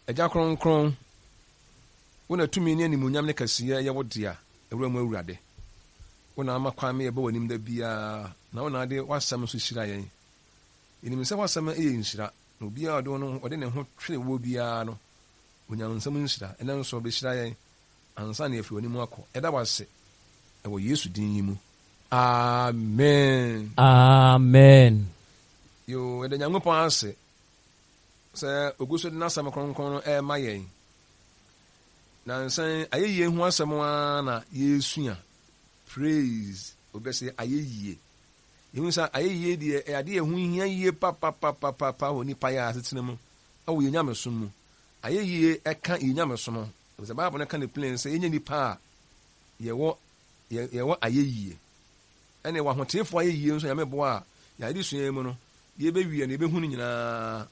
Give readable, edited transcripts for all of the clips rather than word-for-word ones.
Agya Kronkron, Wo na tumi ne animuonyam ne kɛseyɛ yɛ Wo dea, Awura mu Awurade. Wo na ama kwan ma yɛba W'anim da biara, na Wo na Wode W'asɛm nso hyira yɛn. Yɛnim sɛ W'asɛm yɛ nhyira, na obiara a ɔde ne ho twere Woɔ biara no, onya Wo nsam nhyira. Ɛnnɛ nso, bɛhyira yɛn ansa na yɛafiri W'anim akɔ. Yɛda Wo ase wɔ Yesu din yi mu. Amen. Amen. Yoo, yɛda Nyankopɔn ase sɛ ogu so de n'asɛm kronkron no rema yɛn. Nansa yi, ayɛyie ho asɛm ara na yɛresua. Praise, obi sɛ ayɛyie. Yɛhu sɛ ayɛyie deɛ ɛyɛ adeɛ ɛho hia yie papapapapa wɔ nipa yɛ asetena mu, ɛwɔ yɛn nyamesom mu. Ayɛyie ɛka yɛn nyamesom ho. Sɛ Bible no ka no plain sɛ yɛnyɛ nipa a yɛwɔ yɛwɔ ayɛyie. Ɛne wɔ ahoteefoɔ ayɛyie nso Nyame boa a, yɛn adesua yi mu no, yɛbɛwie no, yɛbɛhu no nyinaa,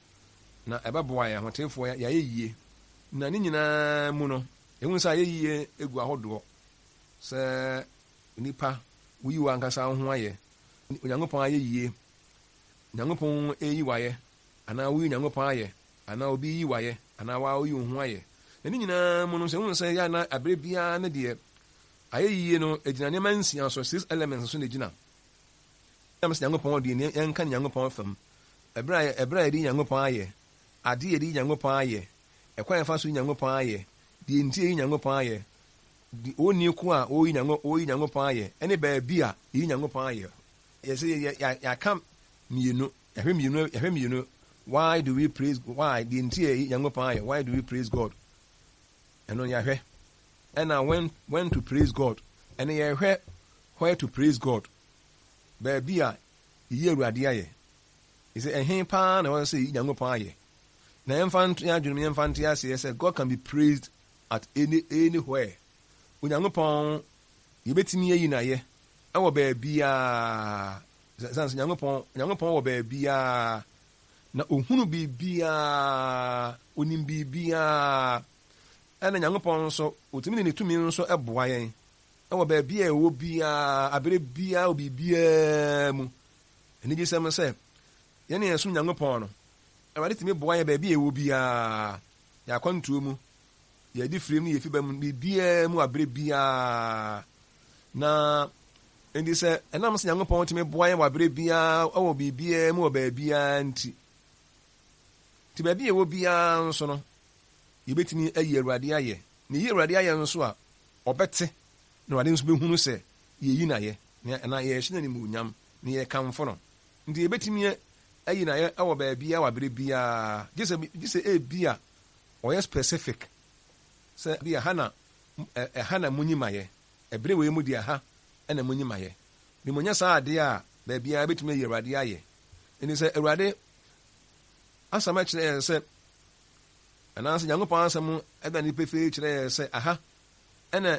na ɛbɛboa yɛn ahoteefoɔ yɛn ayɛyie. Na ne nyinaa mu no, yɛhu sɛ ayɛyie gu ahodoɔ. Sɛ nipa, woyi w'ankasa wo ho ayɛ, Onyankopɔn ayɛyie, Nyankopɔn ɛyi w'ayɛ, anaa woyi Nyankopɔn ayɛ, anaa obi yi w'ayɛ, anaa waa woyi wo ho ayɛ. Na ne nyinaa mu no, sɛ wohu sɛ yɛ na aberɛ biara ne deɛ ayɛyie no ɛgyina nneɛma nsia so, six elements so na ɛgyina. Ɛnam sɛ Nyankopɔn deɛ yɛnka ne Nyankopɔn fam. Ɛberɛ a ɛberɛ a yɛde Nyankopɔn ayɛ, adeɛ a yɛde Nyankopɔn ayɛ, ɛkwan a yɛfa so yi Nyankopɔn ayɛ, deɛ nti a yɛyi Nyankopɔn ayɛ, de onii ko a ɔreyi Nyanko ɔreyi Nyankopɔn ayɛ, ɛne baabi a yɛyi Nyankopɔn ayɛ. Yɛsɛ yɛ yɛ yɛaka mmienu, yɛahwɛ mmienu, yɛahwɛ mmienu. Why do we praise why deɛ nti a yɛyi Nyankopɔn ayɛ, why do we praise God? Ɛno yɛahwɛ. Ɛna when when to praise God, ɛne yɛhwɛ where to praise God, baabi a yɛyi Awurade ayɛ. Yɛsɛ ɛhe paa na ɛwɔ sɛ yɛyi Nyankopɔn ayɛ? Na yɛmfa nto yɛn adwene mu, yɛmfa nte aseɛ sɛ God can be praised at any anywhere. Onyankopɔn yɛbɛtumi ayi no ayɛ ɛwɔ baabiara. Sane sɛ Nyankopɔn Nyankopɔn wɔ baabiara na ohunu biribiara, onim biribiara. Ɛna Nyankopɔn nso, otumi de ne tumi nso boa yɛn ɛwɔ baabi a ɛwɔ biara, abere biara, wɔ biribiara mu. Anigyesɛm sɛ, yɛne yɛn som Nyankopɔn no, Awurade tumi boa yɛn baabi a ɛwɔ biara, yɛn akwantuo mu, yɛn adifire mu ne yɛn fiba mu, biribiara mu abere biara. Na enti sɛ ɛnam sɛ Nyankopɔn tumi boa yɛn wɔ abere biara wɔ biribiara mu wɔ baabiara nti, nti baabi a ɛwɔ biara nso no, yɛbɛtumi ayi Awurade ayɛ. Na yɛyi Awurade ayɛ nso a, ɔbɛte, na Awurade nso bɛhunu sɛ yɛyi no ayɛ, na yɛrehyɛ no animuonyam, na yɛrekamfo no. Nti yɛbɛtumi ayi no ayɛ wɔ baabiara wɔ abere biara, gye sɛ gye sɛ ebia ɔyɛ specific sɛ bi ɛha na ɛha na munyi mayɛ, ɛbere wei mu deɛ ɛha na munyi mayɛ. Na mmom nyɛ saa adeɛ a, baabiara yɛbɛtumi ayi Awurade ayɛ. Nti sɛ Awurade asɛm kyerɛ yɛn sɛ, anaasɛ Nyankopɔn asɛm da no pefee kyerɛ yɛn sɛ aha na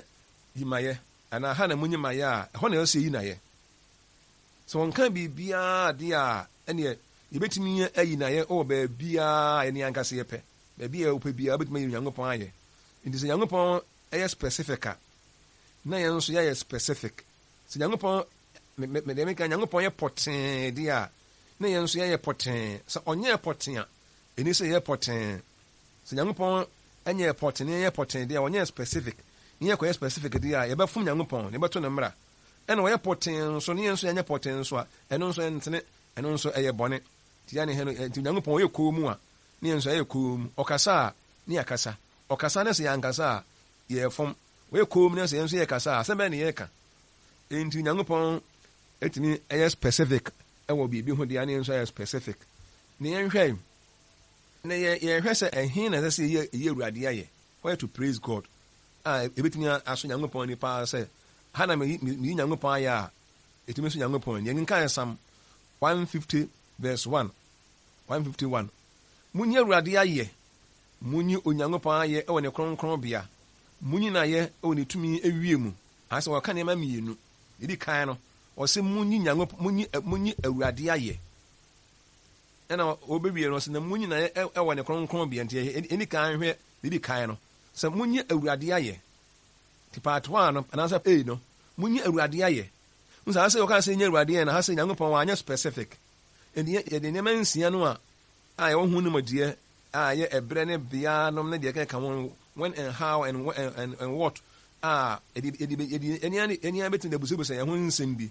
yi mayɛ, anaa aha na munyi mayɛ a, ɛhɔ na ɛsɛ sɛ yɛyi no ayɛ. Sɛ wɔnka biribiara deɛ a, ɛneɛ yɛbɛtumi ayi no ayɛ wɔ baabiara a yɛne yɛn ankasa yɛpɛ. Baabi a wopɛ biara wobɛtumi ayi Onyankopɔn ayɛ. Nti sɛ Nyankopɔn yɛ specific a, na yɛn nso yɛayɛ specific. Sɛ Nyankopɔn, me, me, deɛ meka, Nyankopɔn yɛ pɔtee deɛ a, na yɛn nso yɛyɛ pɔtee. Sɛ ɔnyɛɛ pɔtee a, ɛni sɛ yɛyɛ pɔtee. Sɛ Nyankopɔn nyɛɛ pɔtee na yɛyɛ pɔtee deɛ a, ɔnyɛɛ specific, na yɛkɔyɛ specific deɛ a, yɛbɛfom Nyankopɔn, na yɛbɛto no mmara. Ɛna ɔyɛ pɔtee nso, ne yɛn nso yɛnyɛ pɔtee nso a, ɛno nso ɛntene, ɛno nso ɛyɛ bɔne. Nti yɛne hɛ no, nti Nyankopɔn ɔyɛ komm a, ne yɛn nso yɛayɛ komm. Ɔkasa a, ne yɛakasa. Ɔkasa na sɛ yɛankasa a, yɛrefom. Ɔyɛ komm na sɛ yɛn nso yɛkasa a, asɛm bɛn na yɛreka? Enti Nyankopɔn tumi yɛ specific wɔ biribi ho deɛ a, ne yɛn nso ayɛ specific. Ne yɛnhwɛ, na yɛhwɛ sɛ ɛhe na ɛsɛ sɛ yɛyi Awurade ayɛ, where to praise God, a ɛbɛtumi asɔ Nyankopɔn ani paa sɛ, ha na meyi Nyankopɔn ayɛ a, ɛtumi sɔ Nyankopɔn ani. Yɛnkenkan Psalm 150 verse 1, 151. Munyi Awurade ayɛ, munyi Onyankopɔn ayɛ wɔ ne kronkronbea, munyi no ayɛ wɔ ne tumi awie mu. Aha sɛ wɔka nneɛma mmienu. Deɛ ɛdi kan no, ɔse munyi Nyankopɔn, munyi, munyi Awurade ayɛ. Ɛna wɔbɛwie no, ɔse na munyi no ayɛ wɔ ne kronkronbea. Nti ɛni kan hwɛ deɛ ɛdi kan no, sɛ munyi Awurade ayɛ. Nti part 1 no, anaasɛ A no, munyi Awurade ayɛ. Nso aha sɛ wɔka sɛ nyi Awurade ayɛ no, aha sɛ Nyankopɔn wanyɛ specific. Enti yɛde nneɛma nsia no a a yɛwɔ ho nimdeɛ a ɛyɛ ɛberɛ ne bea nom ne deɛ ɛkeka ho, when and how and and and what, a yɛde yɛde yɛde yɛn ara yɛn ara bɛtumi de abusabusa yɛn ho nsɛm bi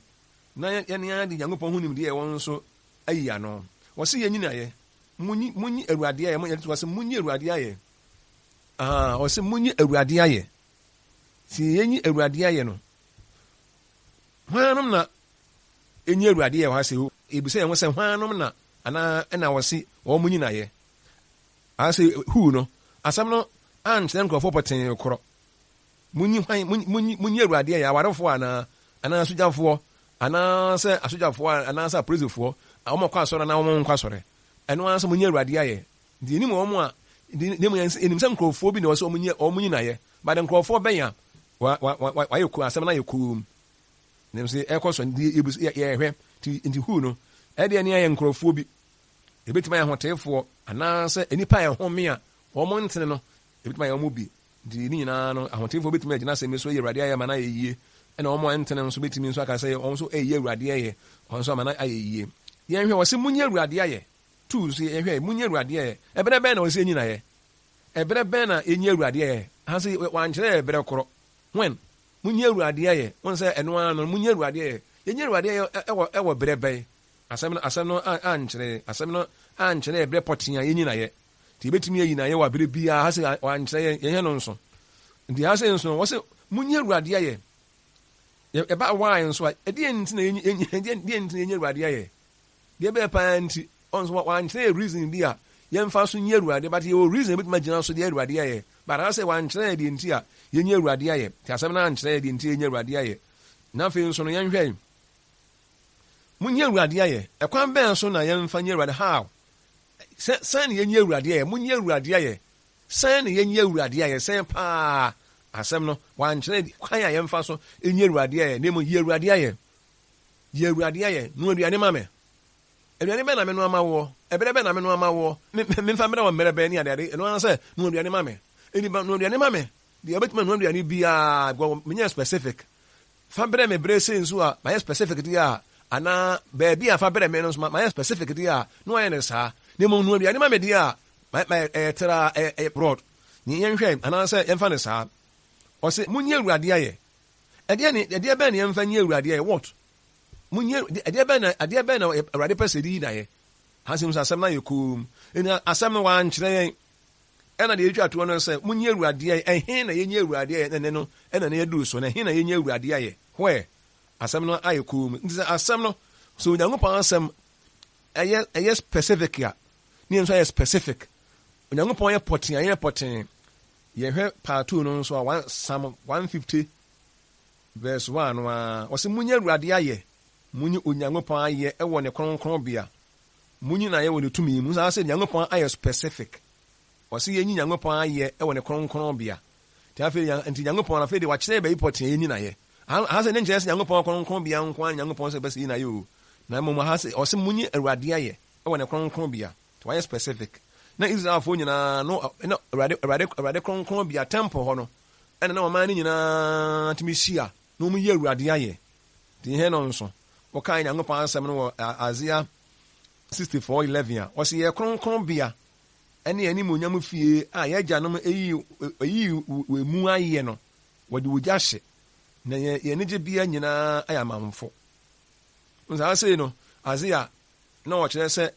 na yɛn ara de Nyankopɔn ho nimdeɛ a yɛwɔ nso ayi ano. Wɔse yɛnyi no ayɛ. Monyi monyi Awurade ayɛ. Mo yɛde to ase monyi Awurade ayɛ. Ah, wɔse monyi Awurade ayɛ. Sɛ yɛnyi Awurade ayɛ no, hwannom na enyi Awurade ayɛ wɔ ha sɛ yɛbisa yɛn ho sɛ hwannom na anaa ɛna wɔse wɔn monyi no ayɛ. Anaasɛ who no, asɛm no ankyerɛ nkurɔfoɔ pɔtee korɔ. Monyi hwan, monyi, monyi Awurade ayɛ, awarefoɔ anaa, anaa asogyafoɔ, anaasɛ asogyafoɔ anaasɛ apolisifoɔ, wɔn kɔ asɔre anaa wɔn nkɔ asɔre. Ɛno ara sɛ monyi Awurade ayɛ. Nti yɛnim wɔn a, nti na yɛnim sɛ nkurɔfoɔ bi na ɛwɔ sɛ wɔn nyi, wɔn nyi no ayɛ. But nkurɔfoɔ bɛn a, wa, wa, wa, wayɛ komm, asɛm no ayɛ komm. Nanso ɛkɔ so, nti yɛhwɛ, nti, nti who no, ɛdeɛ ne ayɛ nkurɔfoɔ bi. Ebetumi ayɛ ahoteefoɔ anaasɛ nnipa a ɛhome a wɔn ntene no, ebetumi ayɛ wɔn bi. Nti ne nyinaa no, ahoteefoɔ betumi agyina asɛm yi so ayi Awurade ayɛ ama no ayɛ yie, ɛna wɔn a ɛntene nso betumi nso aka sɛ wɔn nso reyi Awurade ayɛ, wɔn nso ama no ayɛ yie. Yɛnhwɛ, wɔse monyi Awurade ayɛ. Tu nso yɛhwɛ, monyi Awurade ayɛ. Ɛberɛ bɛn na wɔse yɛnyi no ayɛ? Ɛberɛ bɛn na yɛnyi Awurade ayɛ? Ha nso wɔankyerɛ yɛ berɛ korɔ. When? Monyi Awurade ayɛ. Wohu sɛ ɛno ara no, monyi Awurade ayɛ. Yɛnyi Awurade ayɛ ɛwɔ ɛwɔ berɛ bɛn? Asɛm no, asɛm no ankyerɛ, asɛm no ankyerɛ ɛberɛ pɔtee a yɛnyi no ayɛ. Nti yɛbɛtumi ayi no ayɛ wɔ aberɛ biara, ha sei wankyerɛ yɛn, yɛnyɛ no nso. Nti ha sei nso no, wɔse, monyi Awurade ayɛ. Ɛba why nso a, ɛdeɛn nti na yɛnyi, yɛnyi, ɛdeɛn nti na yɛnyi Awurade ayɛ? Deɛ ɛbɛyɛ paa nti, ɔno nso wankyerɛ yɛ reason bi a yɛmfa so nyi Awurade, but yɛwɔ reason a yɛbɛtumi agyina so de Awurade ayɛ. But ha sɛ wankyerɛ yɛ deɛ nti a yɛnyi Awurade ayɛ. Nti asɛm no ankyerɛ yɛ deɛ nti a yɛnyi Awurade ayɛ. Na afei nso no, yɛnhwɛ. Monyi Awurade ayɛ. Ɛkwan bɛn so na yɛmfa nyi Awurade? How? Sɛ, sɛn na yɛnyi Awurade ayɛ? Monyi Awurade ayɛ. Sɛn na yɛnyi Awurade ayɛ? Sɛn paa? Asɛm no, wankyerɛ kwan a yɛmfa so nyi Awurade ayɛ, na mmom yi Awurade ayɛ. Yi Awurade ayɛ. Noa aduane ma me. Aduane bɛn na menoa ma woɔ? Ɛberɛ bɛn na menoa ma woɔ? Me, memfa mmerɛ wɔ mmerɛ bɛn ne adeade? Ɛno ara sɛ, noa aduane ma me. Enti noa aduane ma me. Deɛ wobɛtumi anoa aduane biara, because menyɛɛ specific. Fa brɛ me berɛ sei nso a mayɛ specific deɛ a, anaa baabi a fa brɛ me no nso mayɛ specific deɛ a, na wayɛ no saa. Na mmom noa aduane ma me deɛ a, ɛyɛ traa, ɛyɛ broad. Nea yɛnhwɛ anaasɛ yɛmfa no saa. Ɔse, Monyi Awurade ayɛ. Ɛdeɛ ne, ɛdeɛ bɛn na yɛmfa nyi Awurade ayɛ? What? Monyi, ɛdeɛ bɛn na, adeɛ bɛn na Awurade pɛ sɛ yɛde yi no ayɛ? Ha nso asɛm no ayɛ komm. Enti asɛm no wankyerɛ yɛn. Ɛna deɛ ɛtwa toɔ no sɛ, Monyi Awurade ayɛ. Ɛhe na yɛnyi Awurade ayɛ? Na ɛnnɛ no, ɛna na yɛaduru so. Na ɛhe na yɛnyi Awurade ayɛ? Where? Asɛm no ayɛ komm. Nti sɛ asɛm no, sɛ Onyankopɔn asɛm ɛyɛ, ɛyɛ specific a, ne yɛn nso ayɛ specific. Onyankopɔn yɛ pɔtee a, yɛyɛ pɔtee. Yɛhwɛ part 2 no nso a, one, Psalm 150 verse 1 no ara, ɔse, Monyi Awurade ayɛ, monyi Onyankopɔn ayɛ wɔ ne kronkronbea. Munyi no ayɛ wɔ ne tumi mu. Saa sɛ Nyankopɔn ayɛ specific. Ɔse yɛnyi Nyankopɔn ayɛ wɔ ne kronkron bea. Nti afei nti Nyankopɔn afei de wakyerɛ baabi pɔtee a yɛnyi no ayɛ. Aha sɛ ne nkyerɛ sɛ Nyankopɔn kronkron bea nko ara na Nyankopɔn sɛ ɔpɛ sɛ yɛyi no ayɛ o. Na mmom aha sɛ ɔse munyi Awurade ayɛ wɔ ne kronkron bea. Nti wayɛ specific. Na Israelfoɔ nyinaa no na Awurade Awurade Awurade kronkron bea temple hɔ no ɛna na ɔman no nyinaa tumi hyia na wɔn yi Awurade ayɛ. Nti yɛhwɛ no nso. Wokae Nyankopɔn asɛm no wɔ Isaiah 64:11 a, ɔse, Yɛ kronkronbea ne animuonyam fie a yɛn agyanom yii wɔ emu ayɛ no, wɔde ogya hye, na yɛn anigyebea nyinaa ayɛ amamfo. Saa sei no, Isaiah na ɔkyerɛ sɛ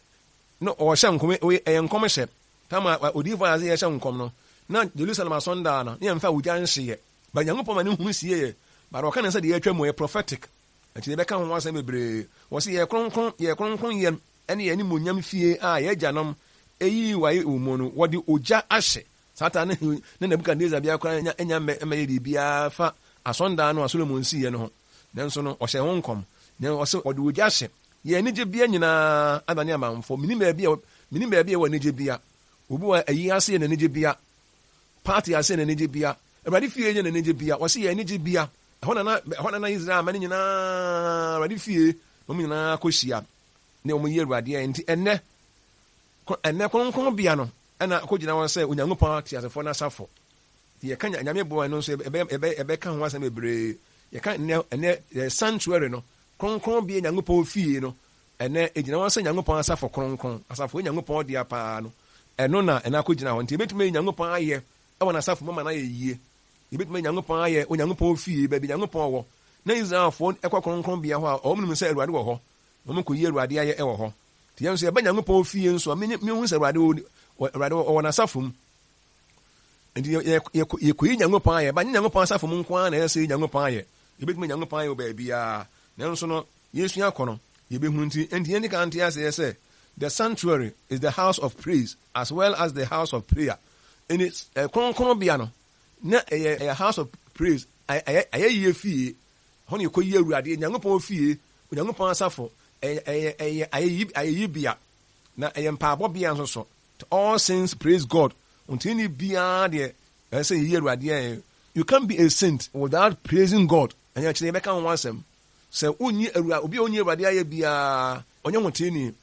na ɔrehyɛ nkɔm, ɛyɛ nkɔmhyɛ. Tam a odiyifo Isaiah hyɛ nkɔm no, na Jerusalem asɔndaa no, na yɛmfa ogya nhyeeɛ. But Nyankopɔn ma ne hunu sieeɛ, but ɔka ne sɛ deɛ atwa mu, ɛyɛ prophetic. Akyiri yɛbɛka ho asɛm bebree. Wɔse yɛyɛ kronkron, yɛyɛ kronkronyɛ ne yɛn animuonyam fie a yɛn agyanom yii wae wɔ mu no, wɔde ogya ahye. Satan ne ne Nebukadnesar biara koraa nya nya mmɛ mmɛyɛ biribiara fa asɔndan no a Solomon siiɛ no ho. Nanso no, ɔhyɛɛ ho nkɔm. Na ɔse wɔde ogya ahye yɛn anigyebea nyinaa adane amamfo. Menim baabi a menim baabi a ɛwɔ anigyebea. Obi wɔ ayi ase yɛ n'anigyebea. Party ase yɛ n'anigyebea. Awurade fie yɛ n'anigyebea. Wɔse yɛn anigyebea. Ɛhɔ na na ɛhɔ na na Israel mma no nyinaa, Awurade fie, na wɔn nyinaa kɔhyia ne wɔn yi Awurade ayɛ. Nti ɛnnɛ, ɛnnɛ kronkronbea no ɛna akɔgyina hɔ sɛ Onyankopɔn ateasefoɔ no asafo. Nti yɛka Nyame boa ɛno nso yɛbɛ yɛbɛ yɛbɛka ho asɛm bebree. Yɛka ɛnnɛ ɛnnɛ yɛ sanctuary no, kronkronbea Nyankopɔn fie no, ɛnnɛ ɛgyina hɔ sɛ Nyankopɔn asafo kronkron, asafo yɛ Nyankopɔn dea paa no. Ɛno na ɛno akɔgyina hɔ. Nti yɛbɛtumi ayi Nyankopɔn ayɛ wɔ N'asafo mu ama no ayɛ yie. Yɛbɛtumi ayi Nyankopɔn ayɛ wɔ Nyankopɔn fie, baabi Nyankopɔn wɔ. Na Israelfoɔ kɔ kronkronbea hɔ a, wɔn nim sɛ Awurade wɔ hɔ, na wɔn kɔyi Awurade ayɛ wɔ hɔ. Nti yɛn nso yɛba Nyankopɔn fie nso a, mehu sɛ Awurade wɔ, Awurade wɔ N'asafo mu. Nti yɛkɔyi Nyankopɔn ayɛ. Ba nyɛ Nyankopɔn asafo mu nko ara na ɛsɛ sɛ yɛyi Nyankopɔn ayɛ. Yɛbɛtumi ayi Nyankopɔn ayɛ wɔ baabiara. Nanso no, yɛsua kɔ no, yɛbɛhunu. Nti, enti yɛn kan nte aseɛ sɛ, the sanctuary is the house of praise as well as the house of prayer. Ɛni kronkronbea no, na ɛyɛ ɛyɛ house of praise, ɛyɛ ayɛyie fie. Ɛhɔ na yɛkɔyi Awurade, Nyankopɔn fie, Onyankopɔn asafo, ɛyɛ ɛyɛ ɛyɛ ayɛyi ayɛyibea, na ɛyɛ mpaebɔbea nso so. All saints praise God. Ɔntini biara deɛ ɛsɛ sɛ yɛyi Awurade ayɛ. You can't be a saint without praising God. Ɛnyɛ akyire yɛbɛka ho asɛm. Sɛ wonnyi Awurade, obi a onnyi Awurade ayɛ biara, ɔnyɛ hoteeni.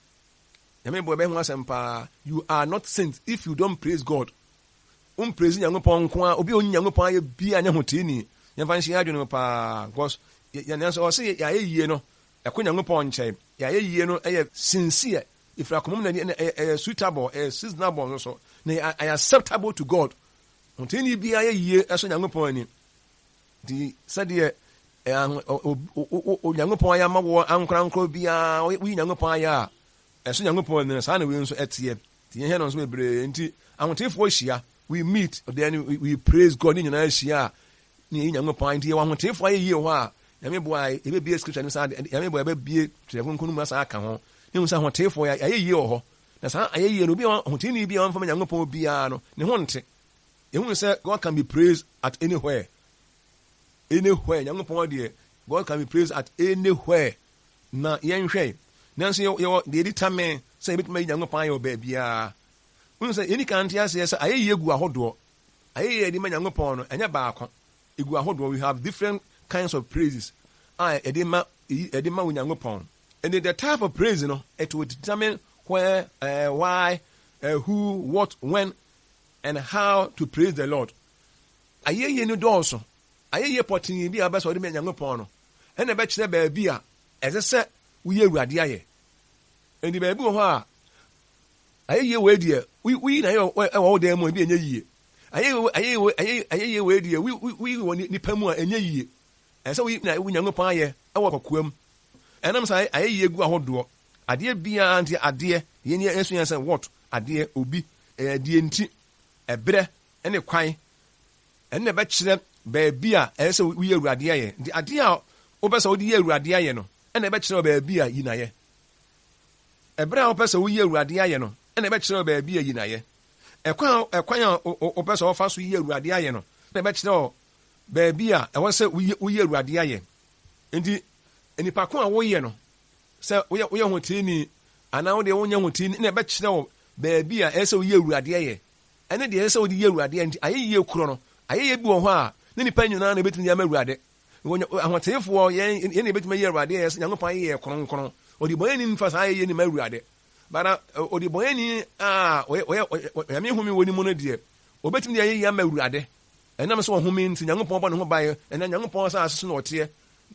Nyame bɔ yɛbɛyɛ ho asɛm paa. You are not saint if you don't praise God. Wo mpraise Nyankopɔn nko ara, obi a onnyi Nyankopɔn ayɛ biara nyɛ hoteeni. Yɛmfa nhyɛ yɛn adwene mu paa because yɛn nanso ɔse yɛn ayɛyie no ɛkɔ Nyankopɔn nkyɛn. Yɛn ayɛyie no ɛyɛ sincere, ɛfiri akoma mu na ɛyɛ ɛyɛ suitable, ɛyɛ seasonable nso so, na ɛyɛ acceptable to God. Hoteeni biara ayɛyie ɛsɔ Nyankopɔn ani. Nti sɛdeɛ Onyankopɔn ayɛ ama wɔ ankorankoro biara, woyi Nyankopɔn ayɛ a, ɛso Nyankopɔn ani no, saa na wei nso ɛteɛ. Nti yɛhwɛ no nso bebree. Nti ahotefoɔ hyia, we meet, then we praise God, ne nyinaa hyia a, ne yɛyi Nyankopɔn ayɛ. Nti yɛwɔ ahotefoɔ ayɛ yie hɔ a, Nyame boa a, yɛbɛbie scripture no saa, Nyame boa yɛbɛbie Twerɛ Kronkron no mu asan aka ho. Ne hu sɛ ahotefoɔ yɛayɛ yie wɔ hɔ. Na saa ayɛ yie no, obi a ɔhoteeni bi a ɔmfa ma Nyankopɔn biara no, ne ho nte. Yɛhunu sɛ God can be praised at anywhere. Anywhere. Nyankopɔn deɛ, God can be praised at anywhere. Na yɛnhwɛ. Nanso yɛwɔ deɛ yɛdi tame sɛ yɛbɛtumi ayi Nyankopɔn ayɛ wɔ baabiara. Wohu sɛ yɛni kan nte aseɛ sɛ ayɛyie gu ahodoɔ. Ayɛyie a yɛde ma Nyankopɔn no, ɛnyɛ baako. Egu ahodoɔ. We have different kinds of praises a yɛde ma yɛde ma Onyankopɔn. And the type of praise no, it will determine where, why, who, what, when, and how to praise the Lord. Ayɛyie no dɔɔso. Ayɛyie pɔtee bi a wobɛ sɛ wode ma Nyankopɔn no, ɛna ɛbɛkyerɛ baabi a ɛsɛ sɛ woyi Awurade ayɛ. Enti baabi wɔ hɔ a, ayɛyie wei deɛ, woyi na ayɛ wɔ wo dan mu a, ebi ɛnyɛ yie. Ayɛyie wei deɛ, woyi wɔ nipa mu a, ɛnyɛ yie. Ɛsɛ sɛ woyi na Nyankopɔn ayɛ wɔ kɔkoam. Ɛnam sɛ ayɛyie gu ahodoɔ. Adeɛ biara nti adeɛ, yɛn yɛsua sɛ what, adeɛ, obi, ɛyɛ deɛ nti, ɛberɛ ne kwan, ɛno na ɛbɛkyerɛ baabi a ɛsɛ sɛ woyi Awurade ayɛ. Nti adeɛ a wopɛ sɛ wode yi Awurade ayɛ no, ɛna ɛbɛkyerɛ wo baabi a yi no ayɛ. Ɛberɛ a wopɛ sɛ woyi Awurade ayɛ no, ɛna ɛbɛkyerɛ wo baabi a yi no ayɛ. Ɛkwan a ɛkwan a wopɛ sɛ wɔfa so yi Awurade ayɛ no, ɛna ɛbɛkyerɛ wo baabi a ɛwɔ sɛ woyi Awurade ayɛ. Nti nipa ko a woyɛ no, sɛ woyɛ woyɛ hoteeni anaa wo deɛ wonyɛ hoteeni na ɛbɛkyerɛ wo baabi a ɛsɛ sɛ woyɛ Awurade ayɛ ɛne deɛ ɛsɛ sɛ wode yɛ Awurade ayɛ. Nti ayɛyie korɔ no, ayɛyie bi wɔ hɔ a ne nipa nyinaa na ɛbɛtumi de ama Awurade. Ahoteefoɔ yɛn yɛn na ɛbɛtumi ayɛ Awurade ayɛ sɛ Nyankopɔn ayɛ yɛ kronkron. Ɔdebɔneyɛni mfa saa ayɛyie no mma Awurade. Bara ɔdebɔneyɛni a ɔyɛ ɔyɛ Nyame home wɔ ne mu no deɛ, ɔbɛtumi de ayɛyie ama Awurade. Ɛnam sɛ ɔhome nti, Nyankopɔn bɔ ne ho ban, ɛnam Nyankopɔn asase so na ɔteɛ.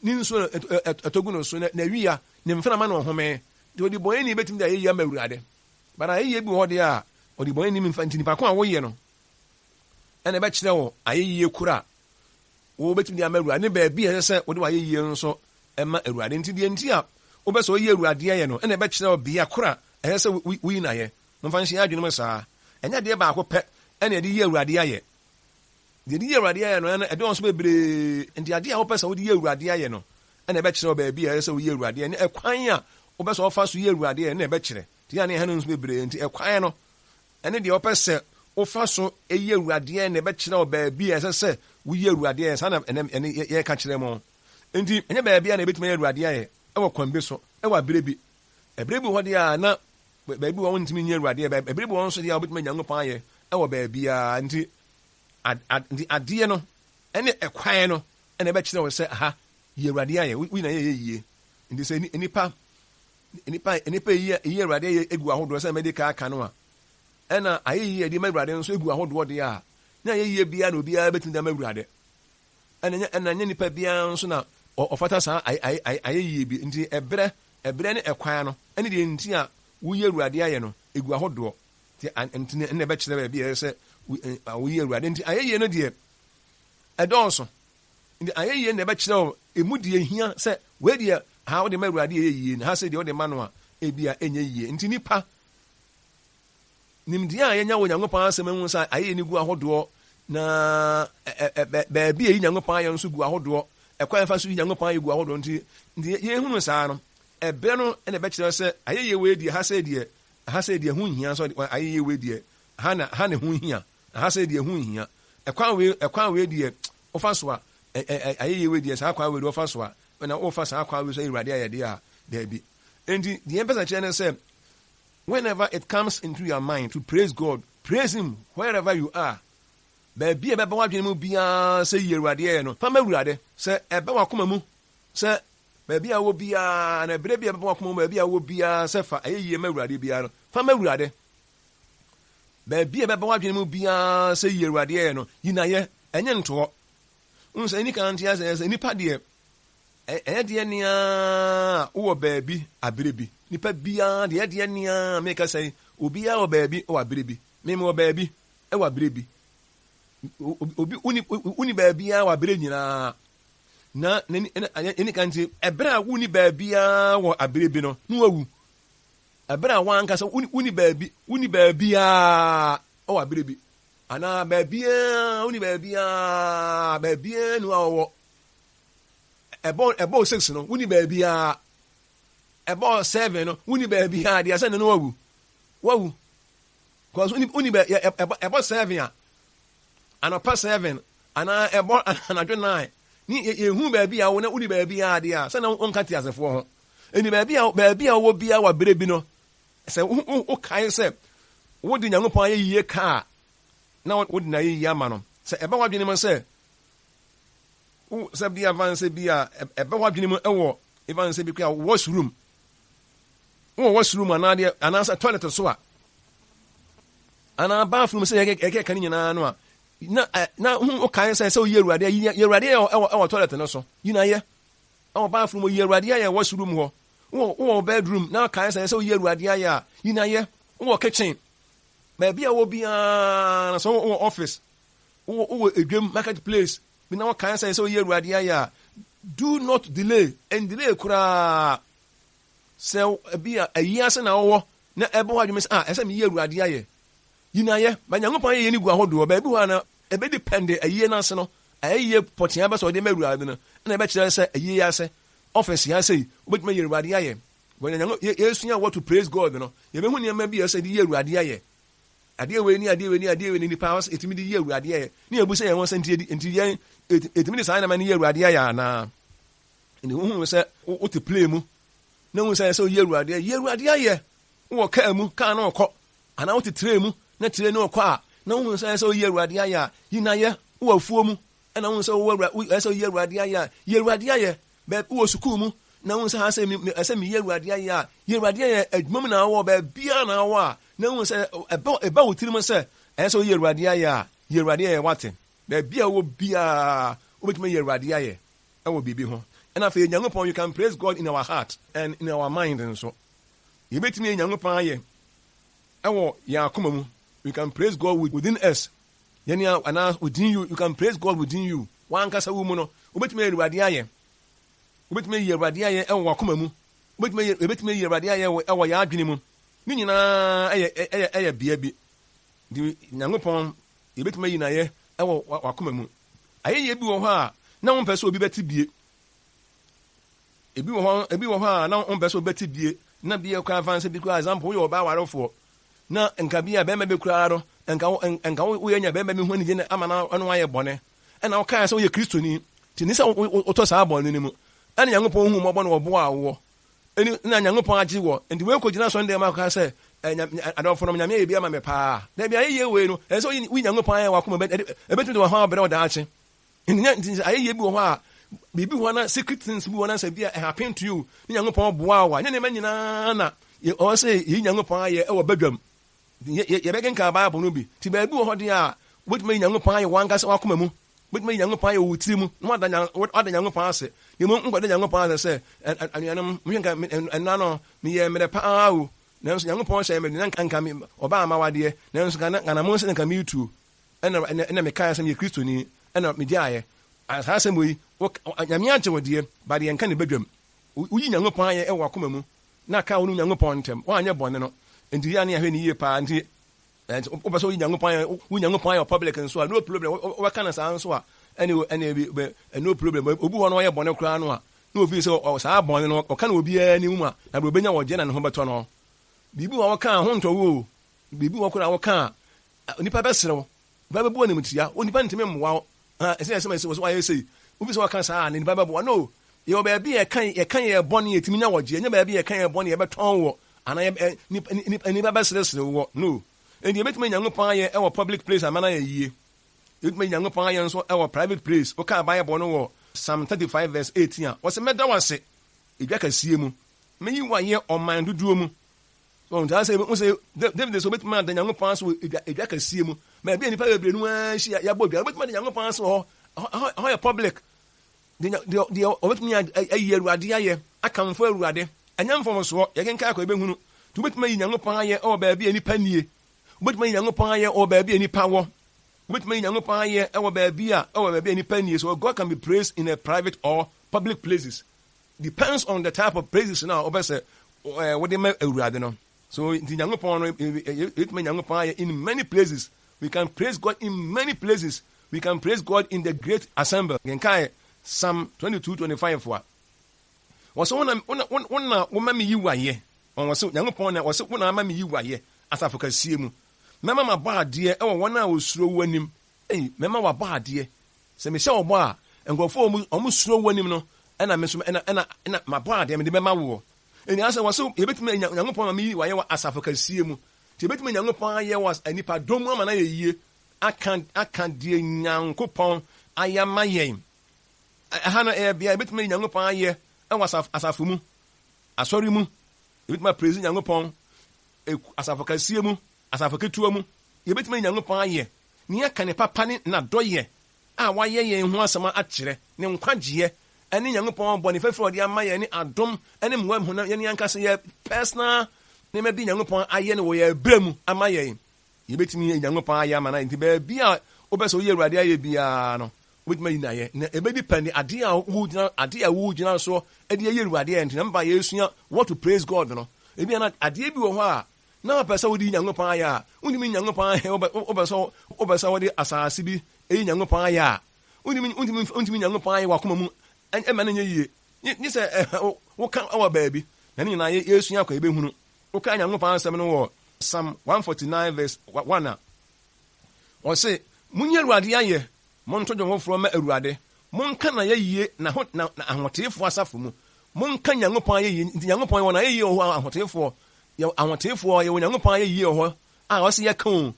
Ne nsuo na ɛtɔ gu no so, na n'awia, ne mframa na ɔhome. Nti ɔdebɔneyɛni bɛtumi de ayɛyie ama Awurade. But ayɛyie bi wɔ hɔ deɛ a, ɔdebɔneyɛni mfa, nti nipa ko a woyɛ no ɛna ɛbɛkyerɛ wo ayɛyie koro a wobɛtumi de ama Awurade ne baabi a ɛsɛ sɛ wode w'ayɛyie nso ma Awurade. Nti deɛ nti a wobɛ sɛ woyi Awurade ayɛ no ɛna ɛbɛkyerɛ wo bea koro a ɛsɛ sɛ woyi no ayɛ. Momfa nhyɛ yɛn adwene mu saa. Ɛnyɛ adeɛ baako pɛ ɛna yɛde yi Awurade ayɛ. Deɛ yɛde yi Awurade ayɛ no, ɛdɔɔso bebree. Enti adeɛ a wopɛ sɛ wode yi Awurade ayɛ no na ɛbɛkyerɛ wo baabi a ɛsɛ sɛ woyi Awurade ayɛ, ne ɛkwan a wopɛ sɛ wofa so yi Awurade ayɛ no na ɛbɛkyerɛ. Nti yɛ a na yɛha no nso bebree. Nti ɛkwan no ne deɛ wopɛ sɛ wofa so yi Awurade ayɛ na ɛbɛkyerɛ wo baabi a ɛsɛ sɛ woyi Awurade ayɛ. Saa na ɛnɛ ɛne yɛreka kyerɛ mo. Nti ɛnyɛ baabi a na ɛbɛtumi ayɛ Awurade ayɛ wɔ kwan bi so wɔ aberɛ bi. Ɛberɛ bi wɔ hɔ deɛ a na baabi wɔ hɔ wontumi nyi Awurade ayɛ. Ɛberɛ bi wɔ hɔ nso deɛ a wobɛtumi anya Nyankopɔn ayɛ wɔ baabiara. Nti Ad, ad, nti adeɛ no ne ɛkwan no na ɛbɛkyerɛ wo sɛ aha, yi Awurade ayɛ, wo nyina yɛ yie. Nti sɛ nnipa, nnipa, nnipa yi, yi Awurade ayɛ egu ahodoɔ sɛ mɛde ka aka no a, ɛna ayɛyie a yɛde ma Awurade nso egu ahodoɔ deɛ a, ne ayɛyie biara na obiara bɛtumi de ama Awurade. Ɛna nyɛ, ɛna nyɛ nipa biara nso na ɔfata saa ayɛyie bi. Nti ɛberɛ, ɛberɛ ne ɛkwan no, ɛne deɛ nti a woyi Awurade ayɛ no, egu ahodoɔ. Nti nti na ɛbɛkyerɛ baabi a ɛsɛ sɛ woyi Awurade. Nti ayɛyie no deɛ ɛdɔɔso. Nti ayɛyie na ɛbɛkyerɛ wo emu deɛ ehia sɛ wei deɛ ha wode ma Awurade ɛyɛ yie, na ha sɛ deɛ wode ma no a ebi a ɛnyɛ yie. Nti nipa nimdeɛ a yɛnya wɔ Nyankopɔn asɛm mu sɛ ayɛyie no gu ahodoɔ na baabi a ɛyi Nyankopɔn ayɛ nso gu ahodoɔ, ɛkwan fa so yi Nyankopɔn ayɛ gu ahodoɔ. Nti yɛhunu saa no, ɛberɛ no na ɛbɛkyerɛ sɛ ayɛyie wei deɛ ha sɛ deɛ ha sɛ deɛ ho nhia, sɛ ayɛyie wei deɛ ha na ha na ho hia, ha sɛ deɛ ho nhia, ɛkwan wei deɛ wofa so a ayɛyie wei deɛ saa kwan wei deɛ wofa so a na wofa saa kwan wei so Awurade ayɛ deɛ a daabi. Nti deɛ yɛmpɛ sɛ kyerɛ ne sɛ whenever it comes into your mind to praise God, praise him wherever you are. Baabi a ɛbɛba w'adwene mu biara sɛ yi Awurade ayɛ no, fa ma Awurade. Sɛ ɛba w'akoma mu sɛ baabi a wɔ biara, na ɛberɛ bi a ɛbɛba w'akoma mu baabi a wɔ biara sɛ fa ayɛyie ma Awurade biara no, fa ma Awurade. Baabi a ɛbɛba w'adwene mu biara sɛ yi Awurade ayɛ no, yi n'ayɛ, ɛnyɛ ntoɔ. Wohu sɛ ɛni kan nte asɛ sɛ nipa deɛ ɛyɛ deɛ nea wowɔ baabi abere bi. Nipa biara deɛ ɛdeɛ nea meka sɛ obiara wɔ baabi wɔ abere bi. Meme wɔ baabi wɔ abere bi. Obi woni baabiara wɔ abere nyinaa. Na ɛni kan nti ɛberɛ a woni baabiara wɔ abere bi no na wawu. Ɛberɛ a wankasa woni baabi woni baabiara wɔ abere bi. Anaa baabiara woni baabiara baabiara nu a wɔwɔ. Ɛbɔ 6 no woni baabiara. Ɛbɔ 7 no woni baabiara deɛ sɛ ne no wawu. Wawu. Because woni bɛ ɛbɔ 7 a anɔpa 7 anaa ɛbɔ anadwo 9 ne yɛhu baabi a wo na woni baabiara deɛ a sɛ na wonka te asefoɔ ho. Ɛni baabi a baabi a wowɔ biara wɔ abere bi no sɛ wokae sɛ wode Nyankopɔn ayɛ yie ka a na wode n'ayɛ yie ama no. Sɛ ɛbɛ w'adwene mu sɛ sɛ bi a van sɛ bi a ɛbɛ w'adwene mu ɛwɔ even sɛ bi kura washroom wowɔ washroom anaa deɛ anaasɛ toilet so a anaa bathroom sɛ yɛkɛ ka ne nyinaa no a na na wokae sɛ sɛ woyi Awurade yi Awurade ɛwɔ ɛwɔ toilet no so yi na yɛ ɛwɔ bathroom yi Awurade ayɛ washroom hɔ wowɔ bedroom na kae sɛ sɛ woyi Awurade ayɛ a yi na yɛ wowɔ kitchen baabi a wɔ biara na sɛ wowɔ office wowɔ edwam market place bi na wɔkae sɛ sɛ woyi Awurade ayɛ a do not delay and delay koraa sɛ ebi a ayi ase na wɔwɔ na ɛbɔ hɔ adwuma sɛ ah ɛsɛ meyi Awurade ayɛ yi na yɛ ba Nyankopɔn ayɛ yɛ ne gu ahodoɔ baabi hɔ a na ɛbɛdi pɛnde ayie no ase no ayɛ pɔtea bɛ sɛ ɔde ma Awurade no ɛna ɛbɛkyerɛ sɛ ayie ase office yɛ ase yi wobɛtumi ayi Awurade ayɛ wɔn yɛsua what to praise God no yɛbɛhu nneɛma bi a ɛsɛ de yi Awurade ayɛ adeɛ wei ne adeɛ wei ne adeɛ wei ne nipa ɛtumi de yi Awurade ayɛ ne yɛbu sɛ yɛn ho sɛ nti yɛn ɛtumi de saa nneɛma no yi Awurade ayɛ anaa nti wohu sɛ wote plane mu na wohu sɛ sɛ woyi Awurade ayɛ yi Awurade ayɛ wowɔ kaa mu kaa no ɔkɔ anaa wote train mu na train no ɔkɔ a na wohu sɛ sɛ woyi Awurade ayɛ a yi na yɛ wowɔ afuo mu ɛna wohu sɛ wowɔ sɛ woyi Awurade ayɛ a yi Awurade ayɛ baabi wɔ sukuu mu na wohu sɛ ha sɛ ɛsɛ meyi Awurade ayɛ a yi Awurade ayɛ adwuma mu na wowɔ baabiara na wowɔ a na wohu sɛ ɛba wo tirim sɛ ɛyɛ sɛ woyi Awurade ayɛ a yi Awurade ayɛ wate baabi a wowɔ biara wobɛtumi ayi Awurade ayɛ ɛwɔ biribi ho. Ɛna afei Nyankopɔn, you can praise God in our heart and in our mind nso. Yɛbɛtumi ayi Nyankopɔn ayɛ ɛwɔ yɛn akoma mu. We can praise God within us. Yɛne anaa within you, you can praise God within you. Wankasa wo mu no, wobɛtumi ayi Awurade ayɛ. Wobɛtumi ayi Awurade ayɛ ɛwɔ w'akoma mu. Wobɛtumi ayi yɛbɛtumi ayi Awurade ayɛ ɛwɔ yɛn adwene mu. Ne nyinaa ɛyɛ ɛyɛ ɛyɛ bea bi. Nti Nyankopɔn yɛbɛtumi ayi n'ayɛ ɛwɔ w'akoma mu. Ayɛyie bi wɔ hɔ a na wompɛ sɛ obi bɛte bie. Ebi wɔ hɔ ebi wɔ hɔ a na wompɛ sɛ obi bɛte bie. Na bi koraa fa sɛ bi koraa example woyɛ ɔbaa warefoɔ na nka bi a bɛrima bi koraa no nka nka woyɛ nya bɛrima bi ho anigye na ama na ɔno ayɛ bɔne. Ɛna wokae sɛ woyɛ Kristoni nti ne sɛ wotɔ saa bɔne no mu. Ɛna Nyankopɔn hu mmɔbɔ na ɔboaa woɔ. Ɛni na Nyankopɔn agye wɔ. Nti wei kɔgyina sɔn dɛm akɔka sɛ adɔfo no Nyame ayɛ bi ama me paa. Dabi ayɛyie wei no ɛsɛ sɛ woyi Nyankopɔn ayɛ w'akoma ɛbɛtumi de w'ahaw abrɛ wo daakye. Nti ayɛyie bi wɔ hɔ a biribi wɔ hɔ na secret things bi wɔ hɔ na sɛ bi a happen to you ne Nyankopɔn boa wo a nyɛ nneɛma nyinaa na ɔwɔ sɛ yɛyi Nyankopɔn ayɛ ɛwɔ badwam. Yɛbɛkenkan Bible no bi. Nti baabi wɔ hɔ deɛ a wobɛtumi ayi Nyankopɔn ayɛ w'ankasa w'akoma mu. Wobɛtumi ayi Nyankopɔn ayɛ wɔ wo tiri mu na wada Nyankopɔn ase. Na mmom nkɔda Nyankopɔn ase sɛ anuanom, mehwɛ nka ɛnna no meyɛ mmerɛ paa o. Nanso Nyankopɔn hyɛɛ me den, na anka me ɔbaa m'awadeɛ, nanso nka na anammɔn sɛ na nka meretuo. Ɛna ɛna ɛna mekaeɛ sɛ meyɛ Kristoni, ɛna megyaeɛ. Saa asɛm wei, wo, Nyame agye wo deɛ, but yɛnka no badwam. Woyi Nyankopɔn ayɛ wɔ w'akoma mu, na aka wo ne Onyankopɔn ntam. Woanyɛ bɔne no, nti yɛ a ne yɛahwɛ no yie paa. Nti, ɛnti wopɛ sɛ woyi Nyankopɔn ayɛ, woyi Nyankopɔn ayɛ wɔ public nso a, no problem. Wobɛka no saa nso a, ɛne ɛne bi, no problem. Obi hɔ no ɔyɛ bɔne koraa no a, na ofii sɛ ɔ, saa bɔne no, ɔka no obiara anim a, na berɛ obɛnya wɔgye na ne ho bɛtɔ no. Biribi wɔ a wɔka a, ho ntɔ wo o. Biribi wɔ koraa a wɔka a, nnipa bɛsere wo, nnipa bɛbu animtia, wo nnipa ntumi mmoa wo. Ah, ɛsɛ ɛsɛ ɛsɛ wɔsɛ wɔayɛ sei. Wofi sɛ wɔka saa a, na nnipa bɛboa. No, yɛwɔ baabi a yɛka yɛka yɛ bɔne yɛtumi nya wɔgye, ɛnyɛ baabi a yɛka yɛ bɔne yɛbɛtɔn wɔ anaa yɛ nipa nipa nnipa bɛseresere wɔ. No. Enti yɛbɛtumi anya Nyankopɔn ayɛ wɔ public place ama no ayɛ yie. Yɛbɛtumi anya Nyankopɔn ayɛ nso wɔ private place. Wokaa Bible no wɔ Psalm 35 verse 18 a, wɔsɛ mɛda wo ase edwa kɛseɛ mu, mɛyi wo ayɛ ɔman dodoɔ mu. So nti asɛ wo sɛ David sɛ obetumi ada Nyankopɔn ase wɔ edwa edwa kɛseɛ mu. Baabi a nnipa bebree no ara hyia yɛabɔ dwa. Obetumi ada Nyankopɔn ase wɔ hɔ. Ɛhɔ ɛhɔ yɛ public. Deɛ deɛ deɛ obetumi ayi Awurade ayɛ, akamfo Awurade. Ɛnyɛ mfomsoɔ, yɛkenkan akɔ yɛbɛhunu. Nti wobetumi ayi Nyankopɔn ayɛ wɔ baabi a nnipa nnie. Wobetumi ayi Nyankopɔn ayɛ wɔ baabi a nnipa wɔ. Wobetumi ayi Nyankopɔn ayɛ wɔ baabi a wɔ baabi a nnipa nnie. So God can be praised in a private or public places. Depends on the type of praises no a wopɛ sɛ wode ma Awurade no. So nti Nyankopɔn no yɛtumi Nyankopɔn ayɛ in many places. We can praise God in many places. We can praise God in the great assembly. Kenkae Psalm 22:25 a. Wɔsɛ wo na wo na woma me yi wayɛ. Wɔn wɔsɛ Nyankopɔn na wɔsɛ wo na ama me yi wayɛ asafo kɛseɛ mu. Mɛma mabɔ adeɛ wɔ wɔn a wɔsuro wo anim. Ei, mɛma wabɔ adeɛ. Sɛ mehyɛ wo bɔ a, nkurɔfoɔ a wɔsuro wo anim no, ɛna me nso, ɛna, ɛna, ɛna mabɔ adeɛ mede bɛma woɔ. Enti asɛ wɔ so yɛbɛtumi anya Onyankopɔn ma meyi wayɛ wɔ asafo kɛseɛ mu. Nti yɛbɛtumi anya Nyankopɔn ayɛ wɔ nnipa dɔm mu ama no ayɛ yie, aka, aka deɛ Nyankopɔn ayɛ ama yɛn. Ɛha no ɛyɛ bea yɛbɛtumi ayi Nyankopɔn ayɛ wɔ asafo, asafo mu, asɔre mu. Yɛbɛtumi aprezi Nyankopɔn, asafo kɛseɛ mu, Asafo ketewa mu, yebetumi ayi Nyankopɔn ayɛ, ne yɛaka ne papa ne n'adɔeyɛ a wayɛ yɛn ho asɛm akyerɛ, ne nkwagyeɛ, ne Nyankopɔn bɔne fafiri a ɔde ama yɛn, ne adom ne mmoa honam yɛn ankasa yɛ personal nneɛma bi Nyankopɔn ayɛ no wɔ yɛn brɛ mu ama yɛn. Yebetumi ayi Nyankopɔn ayɛ ama no ayɛ. Nti baabi a wopɛ sɛ woyi Awurade ayɛ biara no, wobetumi ayi no ayɛ. Na ebedi pɛ ne adeɛ a wogyina adeɛ a wogyina soɔ de ayi Awurade ayɛ. Nti na meba yɛresua what to praise God no. Ebia na adeɛ bi wɔ hɔ a na wopɛ sɛ wode yi Nyankopɔn ayɛ a, wontumi nyi Nyankopɔn ayɛ, wopɛ sɛ wopɛ sɛ wode asase bi yi Nyankopɔn ayɛ a, wontumi wontumi wontumi Nyankopɔn ayɛ w'akoma mu ɛma no nyɛ yie. Nye sɛ woka wɔ baabi, na ne nyinaa yɛsua akɔ yɛbɛhunu. Woka Nyankopɔn asɛm no wɔ Psalm 149 verse 1 a, ɔse, Monyi Awurade ayɛ, Monto dwom foforɔ mma Awurade, monka n'ayɛyie n'aho na ahoteefoɔ asafo mu. Monka Nyankopɔn ayɛyie, nti Nyankopɔn yɛwɔ n'ayɛyie wɔ hɔ a ahoteefoɔ, yɛ ahoteefoɔ yɛwɔ Nyankopɔn ayɛyie wɔ hɔ a ɔse yɛka o.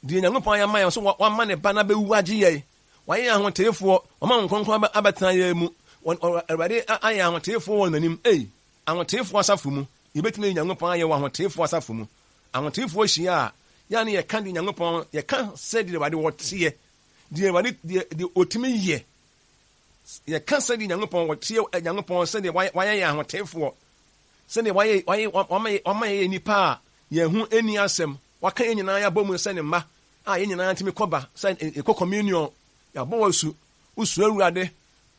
Deɛ Nyankopɔn ayɛ ama yɛn, ɔse wama ne ba no abɛwu agye yɛn. Wayɛ yɛn ahoteefoɔ, wama Honhom Kronkron abɛtena yɛn mu. Awurade ayɛ yɛn ahoteefoɔ wɔ n'anim. Ei, ahoteefoɔ asafo mu, yɛbɛtumi ayi Nyankopɔn ayɛ wɔ ahoteefoɔ asafo mu. Ahoteefoɔ hyia a, yɛ a ne yɛka deɛ Nyankopɔn, yɛka sɛdeɛ Awurade ɔteɛ, deɛ Awurade, deɛ, deɛ ɔtumi yɛ. Yɛka sɛdeɛ Nyankopɔn ɔteɛ, eh, Nyankopɔn sɛdeɛ wayɛ yɛn ahoteefoɔ, sɛdeɛ wayɛ, wayɛ, wama, wama yɛyɛ nnipa a yɛn ho nni asɛm, waka yɛn nyinaa yɛabɔ mu sɛ ne mma a yɛn nyinaa tumi kɔba sɛ yɛkɔ communion, yɛabɔ wɔ asu, wosuro Awurade,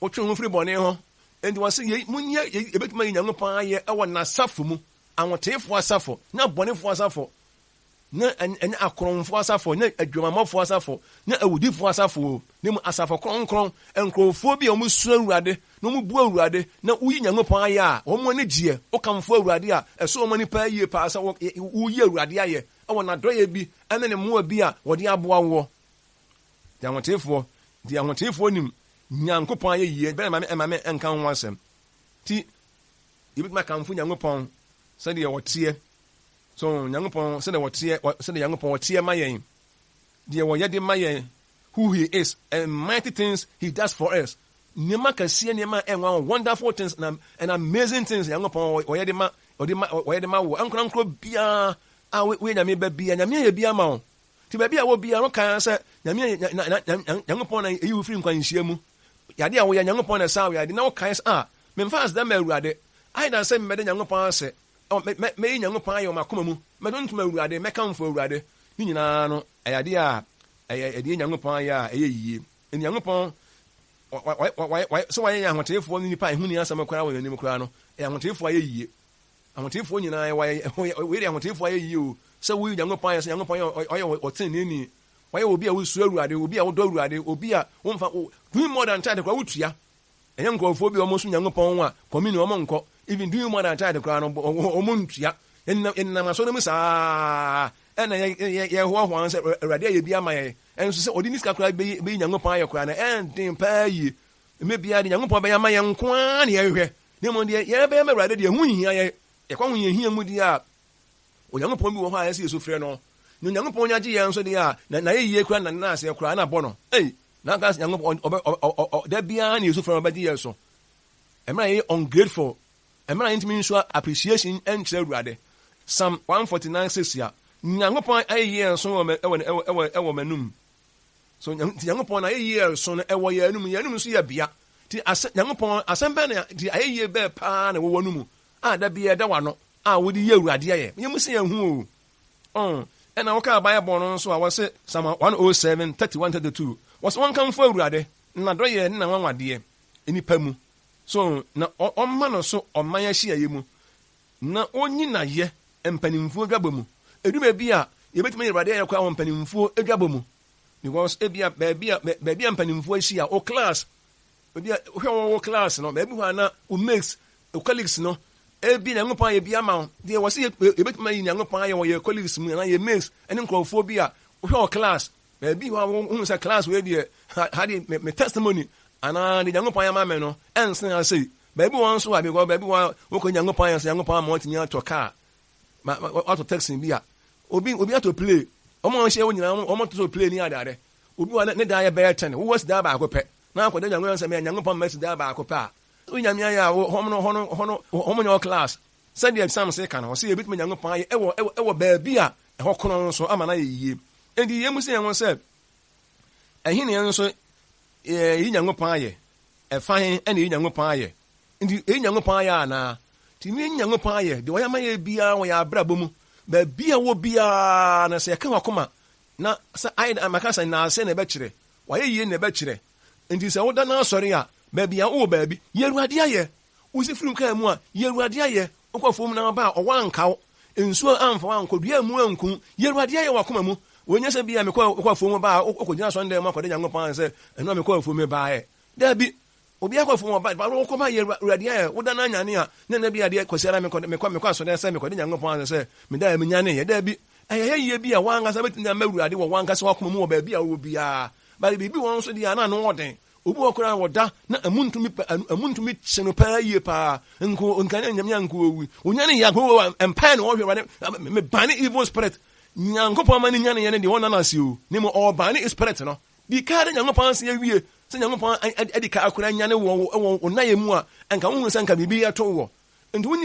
wotwe wo ho firi bɔne ho. Enti wɔse, yei, monyɛ, yɛbɛtumi ayi Nyankopɔn ayɛ wɔ n'asafo mu. Ahoteefoɔ asafo, nyɛ abɔnefoɔ asafo, nyɛ ɛnyɛ akorɔmfoɔ asafo, nyɛ adwamammɔfoɔ asafo, nyɛ awudifoɔ asafo o, na mmom asafo kronkron, nkurɔfoɔ bi a wɔsuro Awurade, na wɔbu Awurade, na woyi Nyankopɔn ayɛ a wɔn ani gyeɛ. Wokamfo Awurade a, ɛsɔ wɔn ani paa yie paa sɛ woyi Awurade ayɛ wɔ n'adɔeɛ bi ne ne mmoa bi a wɔde aboa woɔ. Nti ahoteefoɔ, nti ahoteefoɔ nim Nyankopɔn ayɛyie, bɛn na ɛma me nka ho asɛm? Nti Yɛbɛtumi akamfo Nyankopɔn sɛdeɛ ɔteɛ. So Nyankopɔn sɛdeɛ ɔteɛ, sɛdeɛ Nyankopɔn ɔteɛ ma yɛn, deɛ ɔyɛ de ma yɛn, who he is and mighty things he does for us. Nneɛma kɛseɛ, nneɛma a ɛnwanwa, wonderful things and, and amazing things Nyankopɔn ɔyɛ de ma, ɔde ma, ɔyɛ de ma wo. Ankorankoro biara a woyɛ Nyame ba biara, Nyame ayɛ bi ama wo. Nti baabi a wɔ biara no kan sɛ Nyame Nyankopɔn na eyi wo firi nkwanhyia mu. Yade a woyɛ, Nyankopɔn na ɛsaa wo yade, na wokae sɛ, Ah, memfa aseda mma Awurade. Ayɛ na sɛ mebɛda Nyankopɔn ase. Mɛyi Nyankopɔn ayɛ wɔ m'akoma mu, mɛtontom Awurade, mɛkamfo Awurade. Ne nyinaa no, ɛyɛ adeɛ a ɛyɛ ɛdeɛ Nyankopɔn ayɛ a ɛyɛ yie. Nyankopɔn, sɛ wayɛ yɛn ahoteefoɔ ne nnipa a ɛho nni asɛm koraa wɔ n'anim koraa no, ɛyɛ ahoteefoɔ ayɛ yie. Ahoteefoɔ nyinaa, wei deɛ ahoteefoɔ ayɛ yie o, sɛ woyi Nyankopɔn ayɛ sɛ Nyankopɔn ɔyɛ ɔteneneeni, wayɛ obi a wosuro Awurade, obi a wodɔ Awurade, obi a womfa, doing more than tithe koraa wotua. Ɛnyɛ nkurɔfoɔ bi a wɔn som Nyankopɔn ho a communion wɔn nkɔ, even doing more than tithe koraa no wɔn ntua. Yɛnenam yɛnenam asɔre mu saa ɛna yɛ yɛ yɛhoahoa ho sɛ Awurade ayɛ bi ama yɛn. Ɛnso sɛ ɔde ne sika koraa bɛyi bɛyi Nyankopɔn ayɛ koraa no ɛnden paa yie. Mmerɛ biara deɛ Nyankopɔn bɛyɛ ama yɛn nko ara na yɛhwehwɛ. Na mmom deɛ yɛbɛyɛ ma Awurade deɛ ɛho nhia yɛn. Yɛkɔ ahohiahia mu deɛ a, Onyankopɔn bi wɔ hɔ a ɛsɛ yɛsu frɛ no. Na Onyankopɔn nya gye yɛn nso deɛ a, na n'ayɛyie koraa na ne nan aseɛ koraa na abɔ no. Ei! Na aka sɛ Nyankopɔn ɔbɛ ɔ ɔ ɔ da biara na yɛsu frɛ no ɔbɛgye yɛn so. Mmerɛ a yɛyɛ ungrateful, mmerɛ a yɛntumi nso appreciation nkyerɛ Awurade. Psalm 149 6 a, Nyankopɔn ayɛyie ɛnso wɔ mɛ ɛwɔ ɛwɔ ɛwɔ ɛwɔ m'anum. So nti Nyankopɔn n'ayɛyie ɛnso no ɛwɔ yɛn anum, yɛn anum nso yɛ bea. Nti asɛ Nyankopɔn asɛm bɛn na nti ayɛyie bɛɛ paa na ɛwɔ w'anum a da biara ɛda w'ano a wode yi Awurade ayɛ. Yɛn mu sɛ yɛn ho o. Ɔn, ɛna wokaa Bible no nso a wɔse Psalm 107, 31, 32, wɔse wɔnkamfo Awurade, n'adɔyɛ ne n'anwanwadeɛ nnipa mu. So na ɔmma no so ɔman ahyiaeɛ mu, na ɔnyi n'ayɛ mpanimfoɔ dwabɔ mu. Ɛdu baabi a, yɛbɛtumi ayi Awurade ayɛ koraa wɔ mpanimfoɔ dwabɔ mu. Because ebia baabi a baabi a mpanimfoɔ ahyia, wo class, Ebi a wohwɛ wɔn wɔ class no, baabi hɔ a na wo mates, wo colleagues no, ebi Nyankopɔn ayɛ bi ama wo. Deɛ wɔ se yɛbɛtumi ayi Nyankopɔn ayɛ wɔ yɛ colleagues mu anaa yɛ mates ne nkurɔfoɔ bi a wohwɛ wɔ class, baabi hɔ a wohu sɛ class wei deɛ, ha deɛ me testimony anaa deɛ Nyankopɔn ayɛ ama me no, ɛnsene ha sei. Baabi wɔ nso a, because baabi hɔ a wokɔ Nyankopɔn ayɛ sɛ Nyankopɔn ama watumi atɔ car, watɔ taxi bi a, obi obi atɔ plane, wɔn a wɔhyɛ wɔ nyinaa wɔn atɔ plane ne adeade. Obi wɔ ne dan yɛ bɛyɛ tɛn, wowɔ si dan baako pɛ. Na akɔda Nyame ansɛ meyɛ Nyankopɔn mma si daa baako pɛ a, wo Nyame ayɛ a hɔn no hɔn no hɔn no hɔn nyɛ wo class. Sɛdeɛ Psalms ka no, ɔse yɛbɛtumi Nyankopɔn ayɛ ɛwɔ ɛwɔ ɛwɔ baabi a ɛhɔ korɔn nso ama no ayɛ yie. Enti yɛmmu sɛ yɛn ho sɛ ɛhe na yɛn nso yɛyi Nyankopɔn ayɛ, ɛfa he ɛna yɛyi Nyankopɔn ayɛ. Nti yɛyi Nyankopɔn ayɛ anaa? Nti yɛyi Nyankopɔn ayɛ, deɛ ɔyɛ ama yɛ biara wɔ yɛn abrabɔ mu, baabi a wɔ biara no sɛ yɛka wakoma na sɛ ayɛ maka sɛ naase na ɛbɛkyerɛ W'ayɛyie na ɛbɛkyerɛ. Enti sɛ woda no asɔre a, baabi a wowɔ baabi, yi Awurade ayɛ. Wosi firi kaa mu a, yi Awurade ayɛ. Wokɔ afuom na woba a, ɔwɔ anka wo, nsuo amfa wo ankɔ, dua ammu anku wo. Yi Awurade ayɛ wɔ w'akoma mu. Wei nyɛ sɛ bi a mekɔ wokɔ afuom ba a, wokɔgyina asɔredan mu akɔda Nyankopɔn ase sɛ, ɛno a mekɔ afuom mebaeɛ. Daabi. Obiara kɔ afuom ɔba, but wokɔ ba yi Awurade ayɛ. Woda no anyane a, na ɛnɛ bi adeɛ Kwasiada mekɔ mekɔ mekɔ asɔredan sɛ mekɔda Nyankopɔn ase sɛ medaeɛ menyaneeɛ. Daabi. Ɛyɛ ayɛyie bi a w'ankasa bɛtumi de ama Awurade wɔ w'ankasa w'akoma mu wɔ baabi a wowɔ biara. But biribi wɔ hɔ nso deɛ a na ano wɔ den. Obi wɔ hɔ koraa a ɔda na ɛmu ntumi pɛ ɛmu ntumi kye no paa yie paa. Nko nka ne nyame anko owi. Onyane yɛ anko owi mpae na ɔhwɛ Awurade me bane evil spirit. Nyankopɔn ama ne nyane yɛ ne deɛ ɔnna no ase o. Ne mu ɔbane spirit no. Di ka de Nyankopɔn ase awie sɛ Nyankopɔn adi ka akora nyane wɔ wɔ wo nayɛ mu a nka wohunu sɛ nka biribi ɛto wɔ. Nti wo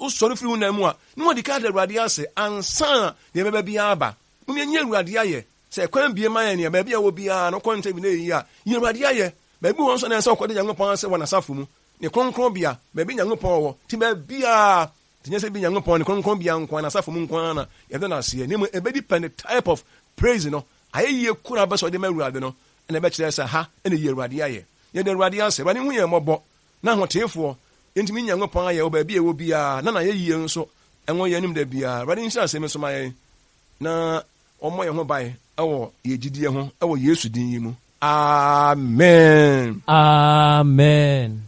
wosɔre firi wo nan mu a, na wadi ka ada Awurade ase ansa na deɛ ɛbɛba biara aba. Mom yɛnyi Awurade ayɛ. Sɛ ɛkwan bue ma yɛn a, baabi a wɔ biara no, wokɔ interview na ɛyɛ yie a, yi Awurade ayɛ. Baabi wɔ hɔ nso a na ɛsɛ sɛ wokɔda Nyankopɔn ase wɔ N'asafo mu, Ne kronkronbea, baabi Nyankopɔn wɔ. Nti baabiara, nti nyɛ sɛ bi Nyankopɔn Ne kronkronbea nko ara, N'asafo mu nko ara na yɛda no aseɛ, na mmom ɛbɛdi pɛ ne type of praise no, ayɛyie koro a wobɛsɛ wode ma Awurade no, na ɛbɛkyerɛ sɛ ha na yi Awurade ayɛ. Yɛda Awurade ase. Awurade nhu yɛn mmɔbɔ. Na ahoteefoɔ ntumi nyi Nyankopɔn ayɛ wɔ baabi a ɛwɔ biara, na n'ayɛyie nso wɔ yɛn anim da biara. Awurade nhyira asɛm yi so ma yɛn, na ɔmmɔ yɛn ho ban wɔ yɛn gyidie ho, wɔ Yesu din yi mu, amen. Amen.